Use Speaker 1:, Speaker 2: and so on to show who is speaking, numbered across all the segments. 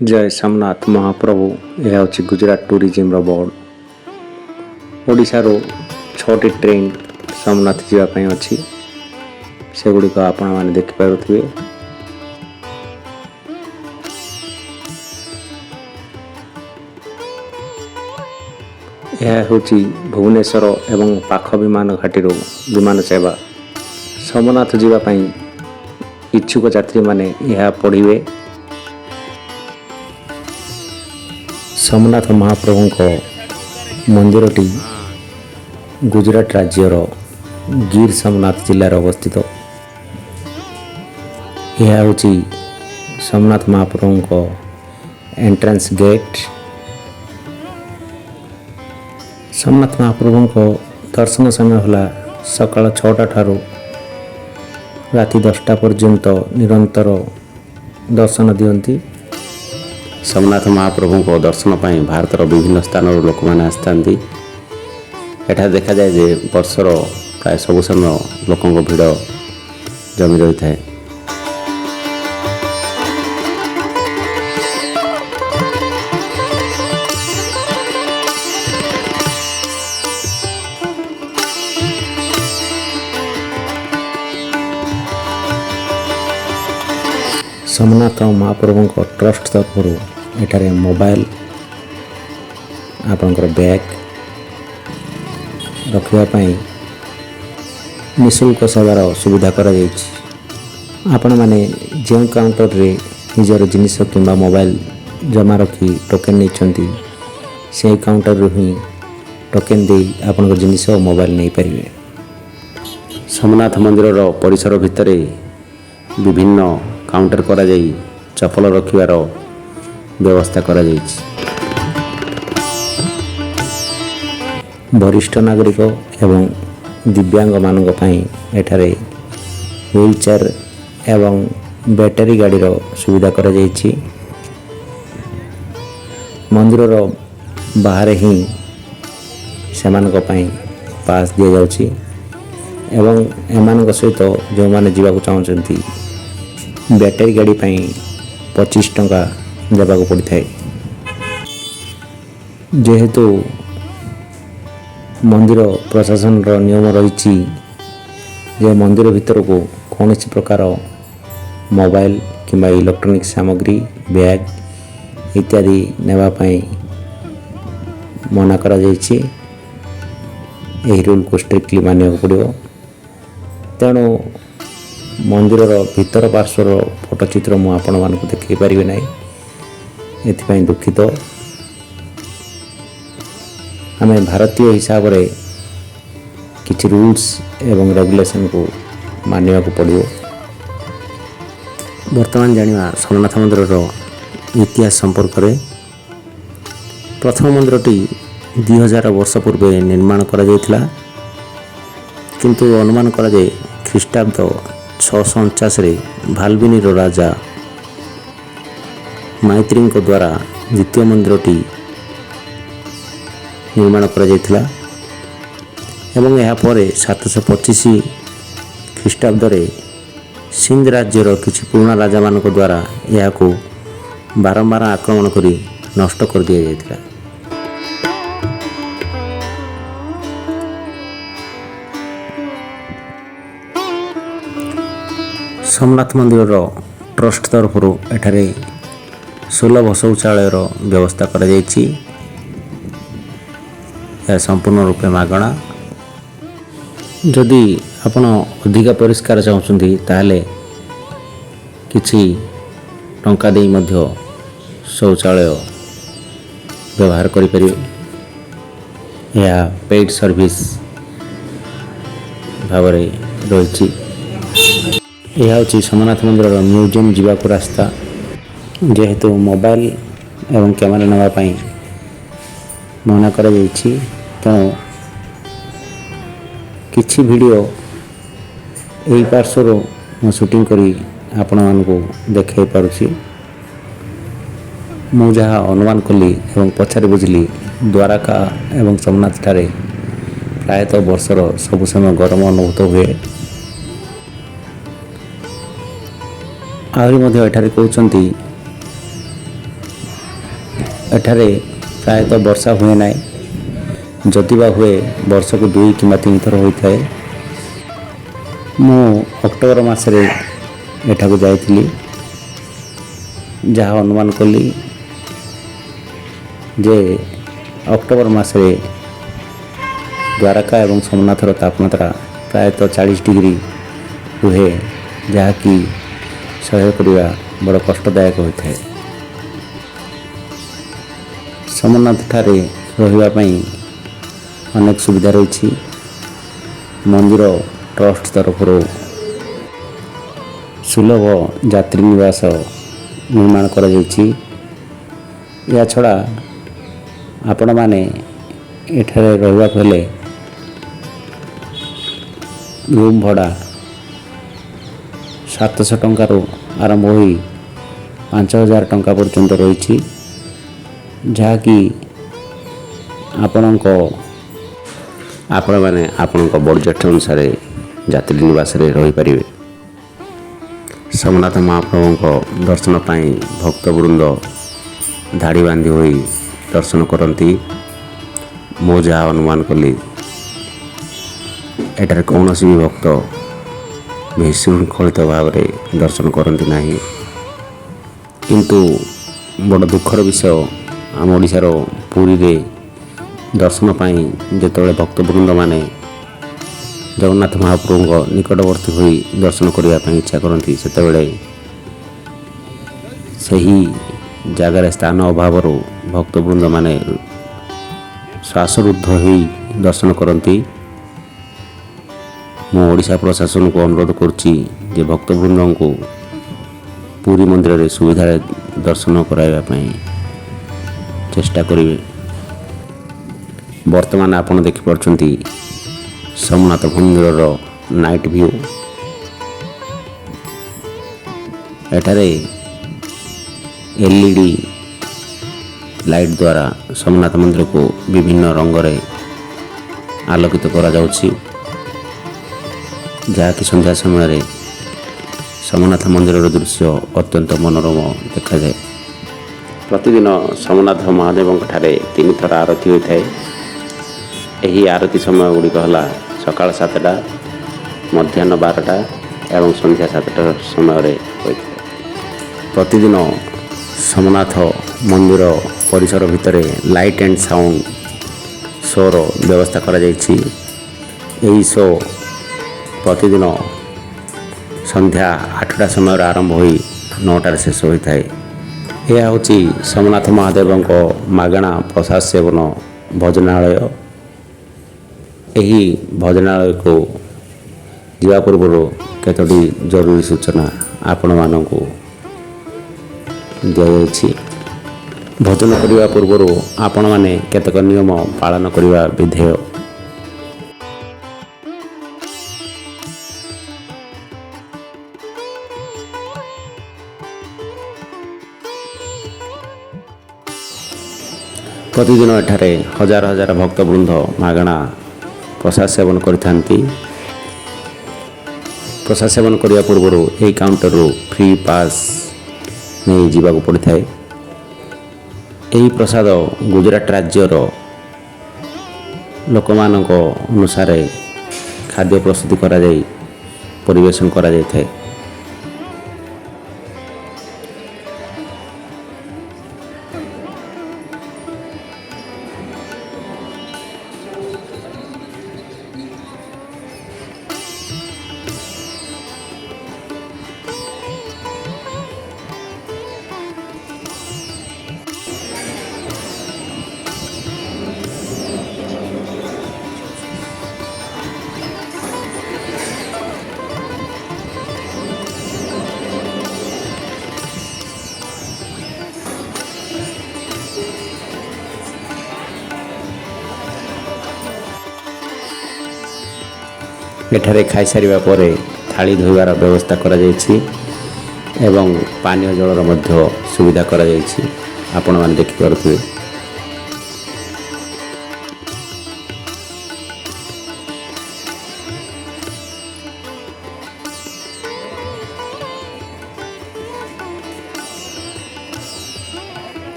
Speaker 1: ଜୟ ସୋମନାଥ ମହାପ୍ରଭୁ। ଏହା ହେଉଛି ଗୁଜୁରାଟ ଟୁରିଜିମର ବୋର୍ଡ଼। ଓଡ଼ିଶାରୁ ଛଅଟି ଟ୍ରେନ୍ ସୋମନାଥ ଯିବା ପାଇଁ ଅଛି। ସେଗୁଡ଼ିକ ଆପଣମାନେ ଦେଖିପାରୁଥିବେ। ଏହା ହେଉଛି ଭୁବନେଶ୍ୱର ଏବଂ ପାଖ ବିମାନ ଘାଟିରୁ ବିମାନ ସେବା। ସୋମନାଥ ଯିବା ପାଇଁ ଇଚ୍ଛୁକ ଯାତ୍ରୀମାନେ ଏହା ପଢ଼ିବେ। ସୋମନାଥ ମହାପ୍ରଭୁଙ୍କ ମନ୍ଦିରଟି ଗୁଜୁରାଟ ରାଜ୍ୟର ଗିର୍ ସୋମନାଥ ଜିଲ୍ଲାରେ ଅବସ୍ଥିତ। ଏହା ହେଉଛି ସୋମନାଥ ମହାପ୍ରଭୁଙ୍କ ଏଣ୍ଟ୍ରାନ୍ସ ଗେଟ୍। ସୋମନାଥ ମହାପ୍ରଭୁଙ୍କ ଦର୍ଶନ ସମୟ ହେଲା ସକାଳ 6ଟା ଠାରୁ ରାତି 10ଟା ପର୍ଯ୍ୟନ୍ତ ନିରନ୍ତର ଦର୍ଶନ ଦିଅନ୍ତି।
Speaker 2: ସୋମନାଥ ମହାପ୍ରଭୁଙ୍କ ଦର୍ଶନ ପାଇଁ ଭାରତର ବିଭିନ୍ନ ସ୍ଥାନରୁ ଲୋକମାନେ ଆସିଥାନ୍ତି। ଏଠାରେ ଦେଖାଯାଏ ଯେ ବର୍ଷର ପ୍ରାୟ ସବୁ ସମୟ ଲୋକଙ୍କ ଭିଡ଼ ଜମି ରହିଥାଏ।
Speaker 1: ସୋମନାଥ ମହାପ୍ରଭୁଙ୍କ ଟ୍ରଷ୍ଟ ତରଫରୁ ଏଠାରେ ମୋବାଇଲ, ଆପଣଙ୍କର ବ୍ୟାଗ୍ ରଖିବା ପାଇଁ ନିଃଶୁଳ୍କ ସେବାର ସୁବିଧା କରାଯାଇଛି। ଆପଣମାନେ ଯେଉଁ କାଉଣ୍ଟରରେ ନିଜର ଜିନିଷ କିମ୍ବା ମୋବାଇଲ ଜମା ରଖି ଟୋକେନ୍ ନେଇଛନ୍ତି, ସେହି କାଉଣ୍ଟରରୁ ହିଁ ଟୋକେନ୍ ଦେଇ ଆପଣଙ୍କ ଜିନିଷ ଓ ମୋବାଇଲ ନେଇପାରିବେ।
Speaker 2: ସୋମନାଥ ମନ୍ଦିରର ପରିସର ଭିତରେ ବିଭିନ୍ନ କାଉଣ୍ଟର କରାଯାଇ ଚପଲ ରଖିବାର ବ୍ୟବସ୍ଥା କରାଯାଇଛି।
Speaker 1: ବରିଷ୍ଠ ନାଗରିକ ଏବଂ ଦିବ୍ୟାଙ୍ଗମାନଙ୍କ ପାଇଁ ଏଠାରେ ହ୍ୱିଲ୍ ଚେୟାର ଏବଂ ବ୍ୟାଟେରୀ ଗାଡ଼ିର ସୁବିଧା କରାଯାଇଛି। ମନ୍ଦିରର ବାହାରେ ହିଁ ସେମାନଙ୍କ ପାଇଁ ପାସ୍ ଦିଆଯାଉଛି ଏବଂ ଏମାନଙ୍କ ସହିତ ଯେଉଁମାନେ ଯିବାକୁ ଚାହୁଁଛନ୍ତି, ବ୍ୟାଟେରୀ ଗାଡ଼ି ପାଇଁ 25 ଟଙ୍କା ଦେବାକୁ ପଡ଼ିଥାଏ। ଯେହେତୁ ମନ୍ଦିର ପ୍ରଶାସନର ନିୟମ ରହିଛି ଯେ ମନ୍ଦିର ଭିତରକୁ କୌଣସି ପ୍ରକାର ମୋବାଇଲ କିମ୍ବା ଇଲେକ୍ଟ୍ରୋନିକ୍ସ ସାମଗ୍ରୀ, ବ୍ୟାଗ୍ ଇତ୍ୟାଦି ନେବା ପାଇଁ ମନା କରାଯାଇଛି, ଏହି ରୁଲ୍କୁ ଷ୍ଟ୍ରିକ୍ଟଲି ମାନିବାକୁ ପଡ଼ିବ। ତେଣୁ ମନ୍ଦିରର ଭିତର ପାର୍ଶ୍ୱର ଫଟୋଚିତ୍ର ମୁଁ ଆପଣମାନଙ୍କୁ ଦେଖାଇ ପାରିବି ନାହିଁ, ଏଥିପାଇଁ ଦୁଃଖିତ। ଆମେ ଭାରତୀୟ ହିସାବରେ କିଛି ରୁଲ୍ସ ଏବଂ ରେଗୁଲେସନକୁ ମାନିବାକୁ ପଡ଼ିବ।
Speaker 2: ବର୍ତ୍ତମାନ ଜାଣିବା ସୋମନାଥ ମନ୍ଦିରର ଇତିହାସ ସମ୍ପର୍କରେ। ପ୍ରଥମ ମନ୍ଦିରଟି 2000 ବର୍ଷ ପୂର୍ବେ ନିର୍ମାଣ କରାଯାଇଥିଲା, କିନ୍ତୁ ଅନୁମାନ କରାଯାଏ ଖ୍ରୀଷ୍ଟାବ୍ଦ 649ରେ ଭାଲବିନୀର ରାଜା ମାଇତ୍ରୀଙ୍କ ଦ୍ୱାରା ଦ୍ୱିତୀୟ ମନ୍ଦିରଟି ନିର୍ମାଣ କରାଯାଇଥିଲା ଏବଂ ଏହାପରେ 725 ଖ୍ରୀଷ୍ଟାବ୍ଦରେ ସିନ୍ଧ ରାଜ୍ୟର କିଛି ପୁରୁଣା ରାଜାମାନଙ୍କ ଦ୍ୱାରା ଏହାକୁ ବାରମ୍ବାର ଆକ୍ରମଣ କରି ନଷ୍ଟ କରିଦିଆଯାଇଥିଲା। ସୋମନାଥ ମନ୍ଦିରର ଟ୍ରଷ୍ଟ ତରଫରୁ ଏଠାରେ ସୁଲଭ ଶୌଚାଳୟର ବ୍ୟବସ୍ଥା କରାଯାଇଛି। ଏହା ସମ୍ପୂର୍ଣ୍ଣ ରୂପେ ମାଗଣା। ଯଦି ଆପଣ ଅଧିକା ପରିଷ୍କାର ଚାହୁଁଛନ୍ତି, ତାହେଲେ କିଛି ଟଙ୍କା ଦେଇ ମଧ୍ୟ ଶୌଚାଳୟ ବ୍ୟବହାର କରିପାରିବେ। ଏହା ପେଇଡ୍ ସର୍ଭିସ୍ ଭାବରେ ରହିଛି। ଏହା ହେଉଛି ସୋମନାଥ ମନ୍ଦିରର ମ୍ୟୁଜିୟମ୍ ଯିବାକୁ ରାସ୍ତା। ଯେହେତୁ ମୋବାଇଲ ଏବଂ କ୍ୟାମେରା ନେବା ପାଇଁ ମନା କରାଯାଇଛି, ତେଣୁ କିଛି ଭିଡ଼ିଓ ଏହି ପାର୍ଶ୍ୱରୁ ମୁଁ ସୁଟିଂ କରି ଆପଣମାନଙ୍କୁ ଦେଖାଇ ପାରୁଛି। ମୁଁ ଯାହା ଅନୁମାନ କଲି ଏବଂ ପଚାରି ବୁଝିଲି, ଦ୍ୱାରକା ଏବଂ ସୋମନାଥ ଠାରେ ପ୍ରାୟତଃ ବର୍ଷର ସବୁ ସମୟ ଗରମ ଅନୁଭୂତ ହୁଏ। ଆହୁରି ମଧ୍ୟ ଏଠାରେ କହୁଛନ୍ତି ଏଠାରେ ପ୍ରାୟତଃ ବର୍ଷା ହୁଏ ନାହିଁ। ଯଦି ବା ହୁଏ, ବର୍ଷକୁ ଦୁଇ କିମ୍ବା ତିନି ଥର ହୋଇଥାଏ। ମୁଁ ଅକ୍ଟୋବର ମାସରେ ଏଠାକୁ ଯାଇଥିଲି। ଯାହା ଅନୁମାନ କଲି ଯେ ଅକ୍ଟୋବର ମାସରେ ଦ୍ୱାରକା ଏବଂ ସୋମନାଥର ତାପମାତ୍ରା ପ୍ରାୟତଃ 40 ଡିଗ୍ରୀ ରୁହେ, ଯାହାକି ସହ୍ୟ କରିବା ବଡ଼ କଷ୍ଟଦାୟକ ହୋଇଥାଏ। ସୋମନାଥ ଠାରେ ରହିବା ପାଇଁ ଅନେକ ସୁବିଧା ରହିଛି। ମନ୍ଦିର ଟ୍ରଷ୍ଟ ତରଫରୁ ସୁଲଭ ଯାତ୍ରୀ ନିବାସ ନିର୍ମାଣ କରାଯାଇଛି। ଏହାଛଡ଼ା ଆପଣମାନେ ଏଠାରେ ରହିବାକୁ ହେଲେ ରୁମ୍ ଭଡ଼ା 700 ଟଙ୍କାରୁ ଆରମ୍ଭ ହୋଇ 5000 ଟଙ୍କା ପର୍ଯ୍ୟନ୍ତ ରହିଛି, ଯାହାକି ଆପଣମାନେ ଆପଣଙ୍କ ବଜେଟ୍ ଅନୁସାରେ ଯାତ୍ରୀ ନିବାସରେ ରହିପାରିବେ। ସୋମନାଥ ମହାପ୍ରଭୁଙ୍କ ଦର୍ଶନ ପାଇଁ ଭକ୍ତବୃନ୍ଦ ଧାଡ଼ି ବାନ୍ଧି ହୋଇ ଦର୍ଶନ କରନ୍ତି। ମୁଁ ଯାହା ଅନୁମାନ କଲି, ଏଠାରେ କୌଣସି ବି ଭକ୍ତ ବିଶୃଙ୍ଖଳିତ ଭାବରେ ଦର୍ଶନ କରନ୍ତି ନାହିଁ। କିନ୍ତୁ ବଡ଼ ଦୁଃଖର ବିଷୟ, ଆମ ଓଡ଼ିଶାର ପୁରୀରେ ଦର୍ଶନ ପାଇଁ ଯେତେବେଳେ ଭକ୍ତବୃନ୍ଦମାନେ ଜଗନ୍ନାଥ ମହାପ୍ରଭୁଙ୍କ ନିକଟବର୍ତ୍ତୀ ହୋଇ ଦର୍ଶନ କରିବା ପାଇଁ ଇଚ୍ଛା କରନ୍ତି, ସେତେବେଳେ ସେହି ଜାଗାରେ ସ୍ଥାନ ଅଭାବରୁ ଭକ୍ତବୃନ୍ଦମାନେ ଶ୍ୱାସରୁଦ୍ଧ ହୋଇ ଦର୍ଶନ କରନ୍ତି। ମୁଁ ଓଡ଼ିଶା ପ୍ରଶାସନକୁ ଅନୁରୋଧ କରୁଛି ଯେ ଭକ୍ତବୃନ୍ଦଙ୍କୁ ପୁରୀ ମନ୍ଦିରରେ ସୁବିଧାରେ ଦର୍ଶନ କରାଇବା ପାଇଁ ଚେଷ୍ଟା କରିବେ। ବର୍ତ୍ତମାନ ଆପଣ ଦେଖିପାରୁଛନ୍ତି ସୋମନାଥ ମନ୍ଦିରର ନାଇଟ୍ ଭ୍ୟୁ। ଏଠାରେ ଏଲ୍ଇଡି ଲାଇଟ୍ ଦ୍ୱାରା ସୋମନାଥ ମନ୍ଦିରକୁ ବିଭିନ୍ନ ରଙ୍ଗରେ ଆଲୋକିତ କରାଯାଉଛି, ଯାହାକି ସନ୍ଧ୍ୟା ସମୟରେ ସୋମନାଥ ମନ୍ଦିରର ଦୃଶ୍ୟ ଅତ୍ୟନ୍ତ ମନୋରମ ଦେଖାଯାଏ। ପ୍ରତିଦିନ ସୋମନାଥ ମହାଦେବଙ୍କ ଠାରେ ତିନିଥର ଆରତି ହୋଇଥାଏ। ଏହି ଆରତି ସମୟ ଗୁଡ଼ିକ ହେଲା ସକାଳ 7ଟା, ମଧ୍ୟାହ୍ନ 12ଟା ଏବଂ ସନ୍ଧ୍ୟା 7ଟା ସମୟରେ ହୋଇଥାଏ। ପ୍ରତିଦିନ ସୋମନାଥ ମନ୍ଦିର ପରିସର ଭିତରେ ଲାଇଟ୍ ଆଣ୍ଡ ସାଉଣ୍ଡ ଶୋର ବ୍ୟବସ୍ଥା କରାଯାଇଛି। ଏହି ଶୋ ପ୍ରତିଦିନ ସନ୍ଧ୍ୟା 8ଟା ସମୟରେ ଆରମ୍ଭ ହୋଇ 9ଟାରେ ଶେଷ ହୋଇଥାଏ। ଏହା ହେଉଛି ସୋମନାଥ ମହାଦେବଙ୍କ ମାଗଣା ପ୍ରସାଦ ସେବନ ଭୋଜନାଳୟ। ଏହି ଭୋଜନାଳୟକୁ ଯିବା ପୂର୍ବରୁ କେତୋଟି ଜରୁରୀ ସୂଚନା ଆପଣମାନଙ୍କୁ ଦିଆଯାଇଛି। ଭୋଜନ କରିବା ପୂର୍ବରୁ ଆପଣମାନେ କେତେକ ନିୟମ ପାଳନ କରିବା ବିଧେୟ। ପ୍ରତିଦିନ ଏଠାରେ ହଜାର ହଜାର ଭକ୍ତବୃନ୍ଦ ମାଗଣା ପ୍ରସାଦ ସେବନ କରିଥାନ୍ତି। ପ୍ରସାଦ ସେବନ କରିବା ପୂର୍ବରୁ ଏହି କାଉଣ୍ଟରରୁ ଫ୍ରି ପାସ୍ ନେଇ ଯିବାକୁ ପଡ଼ିଥାଏ। ଏହି ପ୍ରସାଦ ଗୁଜୁରାଟ ରାଜ୍ୟର ଲୋକମାନଙ୍କ ଅନୁସାରେ ଖାଦ୍ୟ ପ୍ରସ୍ତୁତି କରାଯାଇ ପରିବେଷଣ କରାଯାଇଥାଏ। ଏଠାରେ ଖାଇସାରିବା ପରେ ଥାଳି ଧୋଇବାର ବ୍ୟବସ୍ଥା କରାଯାଇଛି ଏବଂ ପାନୀୟ ଜଳର ମଧ୍ୟ ସୁବିଧା କରାଯାଇଛି। ଆପଣମାନେ ଦେଖିପାରୁଥିବେ।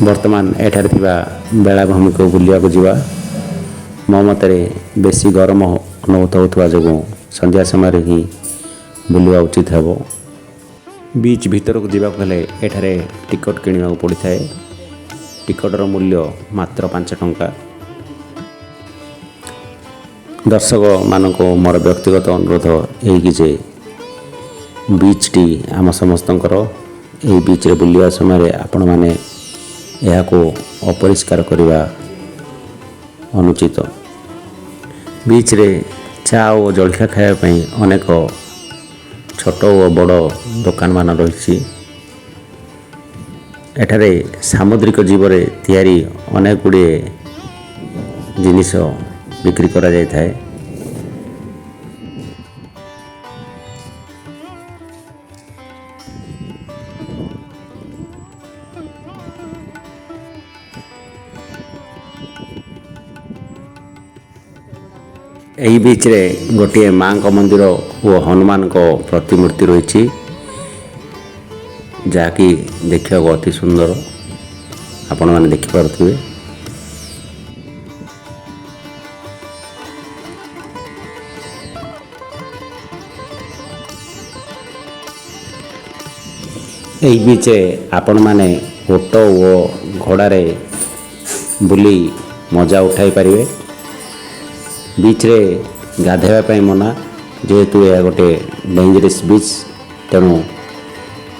Speaker 2: ବର୍ତ୍ତମାନ ଏଠାରେ ଥିବା ବେଳାଭୂମିକୁ ବୁଲିବାକୁ ଯିବା। ମୋ ମତରେ ବେଶୀ ଗରମ ଅନୁଭୂତ ହେଉଥିବା ଯୋଗୁଁ ସନ୍ଧ୍ୟା ସମୟରେ ହିଁ ବୁଲିବା ଉଚିତ ହେବ। ବିଚ୍ ଭିତରକୁ ଯିବାକୁ ହେଲେ ଏଠାରେ ଟିକଟ କିଣିବାକୁ ପଡ଼ିଥାଏ। ଟିକଟର ମୂଲ୍ୟ ମାତ୍ର 5 ଟଙ୍କା। ଦର୍ଶକମାନଙ୍କୁ ମୋର ବ୍ୟକ୍ତିଗତ ଅନୁରୋଧ ଏହିକି ଯେ ବିଚ୍ଟି ଆମ ସମସ୍ତଙ୍କର। ଏହି ବିଚ୍ରେ ବୁଲିବା ସମୟରେ ଆପଣମାନେ ଏହାକୁ ଅପରିଷ୍କାର କରିବା ଅନୁଚିତ। ବିଚ୍ରେ ଚା ଓ ଜଳଖିଆ ଖାଇବା ପାଇଁ ଅନେକ ଛୋଟ ଓ ବଡ଼ ଦୋକାନମାନ ରହିଛି। ଏଠାରେ ସାମୁଦ୍ରିକ ଜୀବରେ ତିଆରି ଅନେକ ଗୁଡ଼ିଏ ଜିନିଷ ବିକ୍ରି କରାଯାଇଥାଏ। ଏହି ବିଚ୍ରେ ଗୋଟିଏ ମାଙ୍କ ମନ୍ଦିର ଓ ହନୁମାନଙ୍କ ପ୍ରତିମୂର୍ତ୍ତି ରହିଛି, ଯାହାକି ଦେଖିବାକୁ ଅତି ସୁନ୍ଦର। ଆପଣମାନେ ଦେଖିପାରୁଥିବେ। ଏହି ବିଚ୍ରେ ଆପଣମାନେ ଓଟ ଓ ଘୋଡ଼ାରେ ବୁଲି ମଜା ଉଠାଇ ପାରିବେ। ବିଚ୍ରେ ଗାଧୋଇବା ପାଇଁ ମନା, ଯେହେତୁ ଏହା ଗୋଟେ ଡେଞ୍ଜରସ୍ ବିଚ୍। ତେଣୁ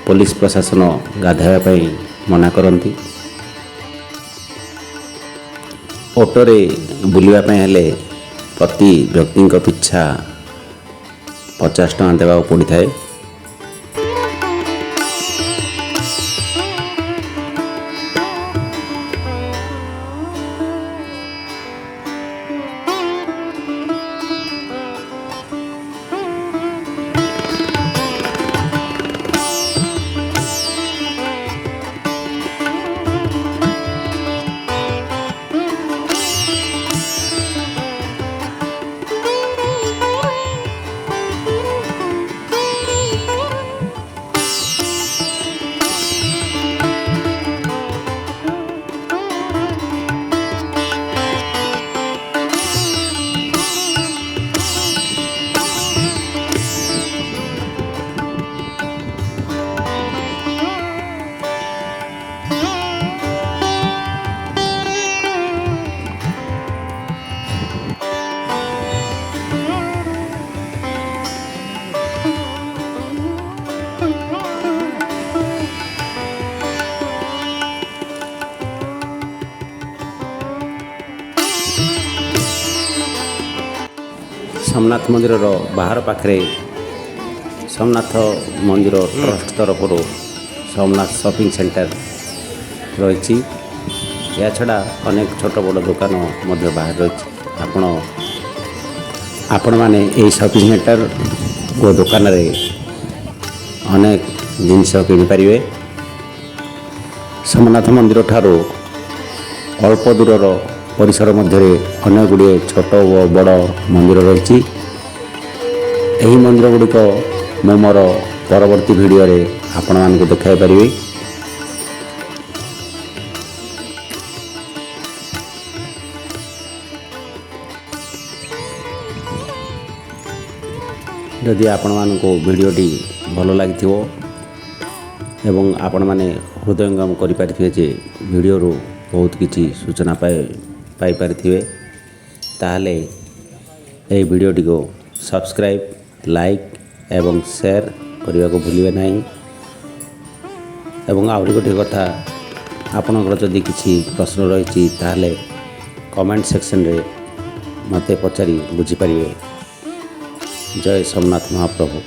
Speaker 2: ପୋଲିସ ପ୍ରଶାସନ ଗାଧୋଇବା ପାଇଁ ମନା କରନ୍ତି। ଓଟରେ ବୁଲିବା ପାଇଁ ହେଲେ ପ୍ରତି ବ୍ୟକ୍ତିଙ୍କ ପିଛା 50 ଟଙ୍କା ଦେବାକୁ ପଡ଼ିଥାଏ। ସୋମନାଥ ମନ୍ଦିରର ବାହାର ପାଖରେ ସୋମନାଥ ମନ୍ଦିର ଟ୍ରଷ୍ଟ ତରଫରୁ ସୋମନାଥ ସପିଂ ସେଣ୍ଟର ରହିଛି। ଏହାଛଡ଼ା ଅନେକ ଛୋଟ ବଡ଼ ଦୋକାନ ମଧ୍ୟ ବାହାରେ ରହିଛି। ଆପଣମାନେ ଏହି ସପିଂ ସେଣ୍ଟର ଓ ଦୋକାନରେ ଅନେକ ଜିନିଷ କିଣିପାରିବେ। ସୋମନାଥ ମନ୍ଦିର ଠାରୁ ଅଳ୍ପ ଦୂରର ପରିସର ମଧ୍ୟରେ ଅନେକ ଗୁଡ଼ିଏ ଛୋଟ ଓ ବଡ଼ ମନ୍ଦିର ରହିଛି। ଏହି ମନ୍ଦିର ଗୁଡ଼ିକ ମୁଁ ମୋର ପରବର୍ତ୍ତୀ ଭିଡ଼ିଓରେ ଆପଣମାନଙ୍କୁ ଦେଖାଇ ପାରିବି। ଯଦି ଆପଣମାନଙ୍କୁ ଭିଡ଼ିଓଟି ଭଲ ଲାଗିଥିବ ଏବଂ ଆପଣମାନେ ହୃଦୟଙ୍ଗମ କରିପାରିଥିବେ ଯେ ଭିଡ଼ିଓରୁ ବହୁତ କିଛି ସୂଚନା ପାଇପାରିଥିବେ, ତାହେଲେ ଏହି ଭିଡ଼ିଓଟିକୁ ସବସ୍କ୍ରାଇବ୍, ଲାଇକ୍ ଏବଂ ସେୟାର କରିବାକୁ ଭୁଲିବେ ନାହିଁ। ଏବଂ ଆହୁରି ଗୋଟିଏ କଥା, ଆପଣଙ୍କର ଯଦି କିଛି ପ୍ରଶ୍ନ ରହିଛି, ତାହେଲେ କମେଣ୍ଟ ସେକ୍ସନରେ ମୋତେ ପଚାରି ବୁଝିପାରିବେ। ଜୟ ସୋମନାଥ ମହାପ୍ରଭୁ।